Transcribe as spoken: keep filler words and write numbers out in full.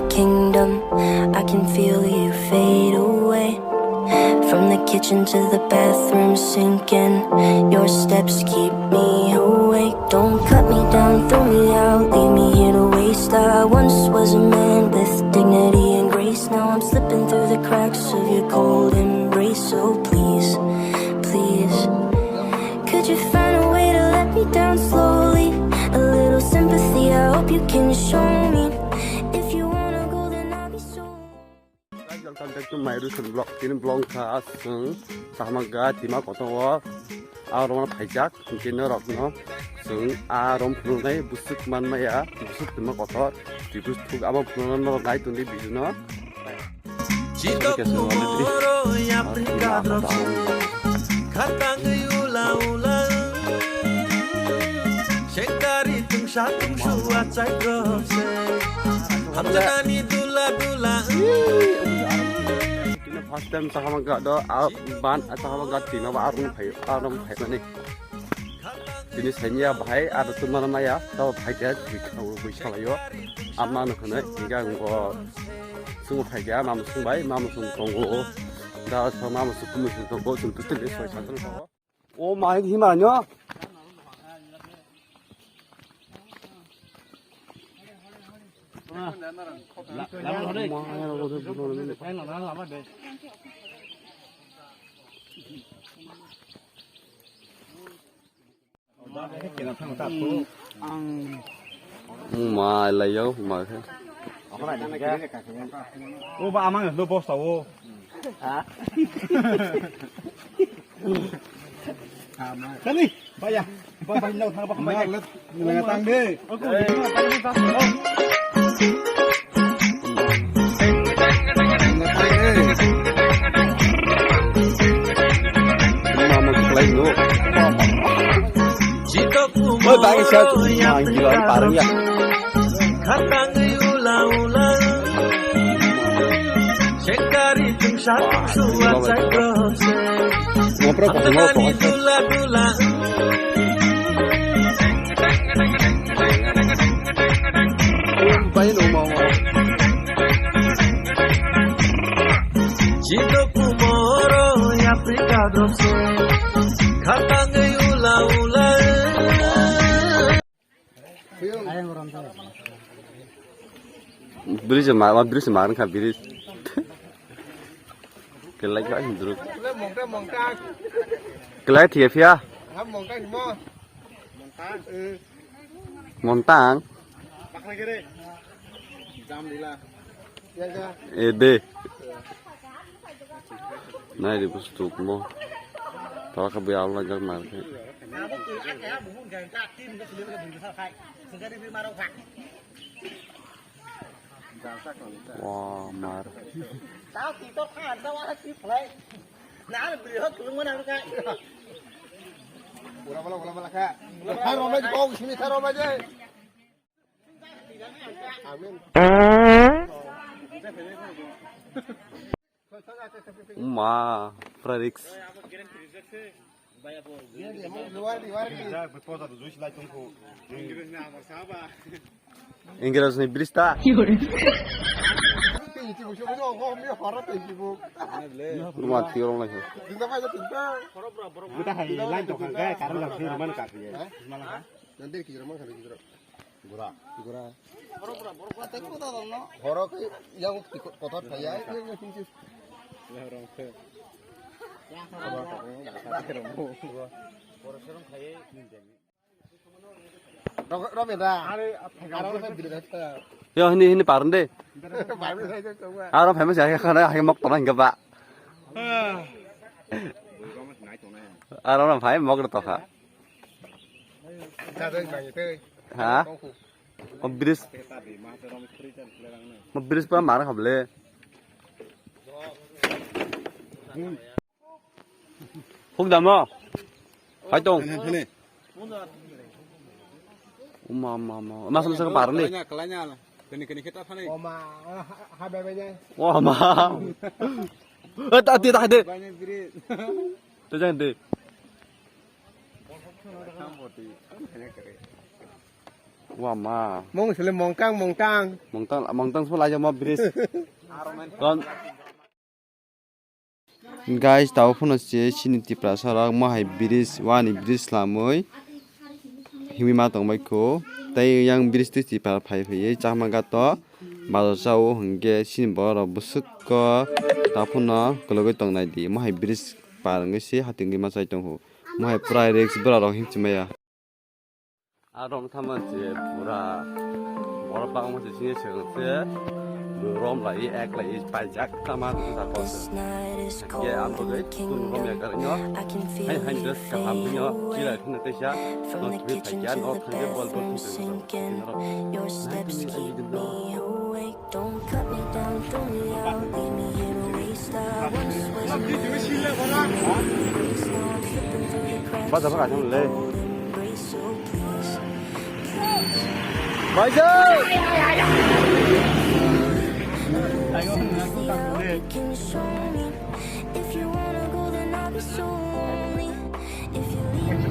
Kingdom, I can feel you fade away. From the kitchen to the bathroom sinking, your steps keep me awake. Don't cut me down, throw me out, leave me here to waste. I once was a man with dignity and grace. Now I'm slipping through the cracks of your cold embrace. So please, please, could you find a way to let me down slowly? A little sympathy, I hope you can show me. If you wanna go, then I'll be so. Guys, welcome back to my recent vlog. Tini vlog kha chwng Chahama Ghat Tima Kotor o. Aro no phaijak, tini norok no chwng a rom phunuknai bwswk manmaya, bwswk Tima Kotor, twi bwswk abo phunuknai norok nai tongdi video no. Chitok moro yapri kadrop se. Khatang ula ula. Sengkari tungsa tungsu achai drop se. Hamjanani dula dula. First time Chahama Ghat do, a ban Chahama Ghat tima ba arung phai, arung phai mani. Tini sainya bahai aro tumana maya tabo phaikha thwi khao bui salaio. Ama no hwnwi hingkhe ang bo chwng phaikha mama chwng bai mama chwng tongo. Da sa mama chwng kumui chwng tongo chwng tu tini soi sa chwng tongo. O ma hi hima nyo. Ang ma lai yau ma khe. O ba amang lo bosta o. Ha? Kani, baya. Ba ba nau thang ba ba. Nang tang de. Mama kelai no. Oi, bagi siya. Ang gila, parang ya. Ngopro ko mo ko. Bai no mo mo. Chito kumoro Africa drop se. Khatang ula ula. Bridge ma, ma bridge ma kha bridge. Kelai ka hindru. Kelai thia phia. Montang. E de. Nai de bus tuk mo. Tala ka bia la jak mar khe. Wa mar. Ura bala ura bala kha. Tharo ma ji kok sini tharo ma ji. Uma, Fredix. Ingres ni brista. Uma tiorong lagi. Nanti kira mana kaki ya? Gura. Gura. Horo ke yang kotor thaya, ini pincis. Ro-, Robin da. Aro ke bidak ta. Yo, hini, hini parun de. Aro famous ya, kana hai mok tona hingga ba. Aro na phai mok to kha. Jadai bang itu. Ha? O bridge. O bridge pa mar khable. Huk damo. Hai tong. Hene, hene. Uma, uma, uma. Mas lu sa parni. Kalanya, kalanya. Kene, kene kita thani. Oma, ha, ha, bye, bye, bye. Wah, ma. Eh, tak, tak, tak, tak. Banyak bridge. Tuh jangan deh. Kamu di, kan hanya kere. Wama. Mong sele mongtang, mongtang. Mongtang, mongtang sbo laijak ma bridge. Kon. Guys, tabo phano se chini Tiprasa rok mohai bridge, wani bridge lamwi himwi ma tongbai kho. Tei yang bridge twi Tipra phai phaiwi chakma gato bazar chao hwnkhe chini borok rok bwswk ko tabo phano kwlwgwi tongnai di. Mohai bridge par wngwi se hatingwi ma chai tongkho. Mohai pura risk bwrarok himchimaya. Arom thaman se pura borok bangma se sini se se rom lai ek lai paijak tama ta ko se. Ke am to dei kun rom ya kar nyo. Hai hai just ka ham nyo kila khna te sha. No kwi thai ya no khande bol bol khna te. Don't cut me down, throw me out, leave me here to waste time. Baja baga thang le. Baja. If you wanna go, then I'll be so lonely. If you leave me,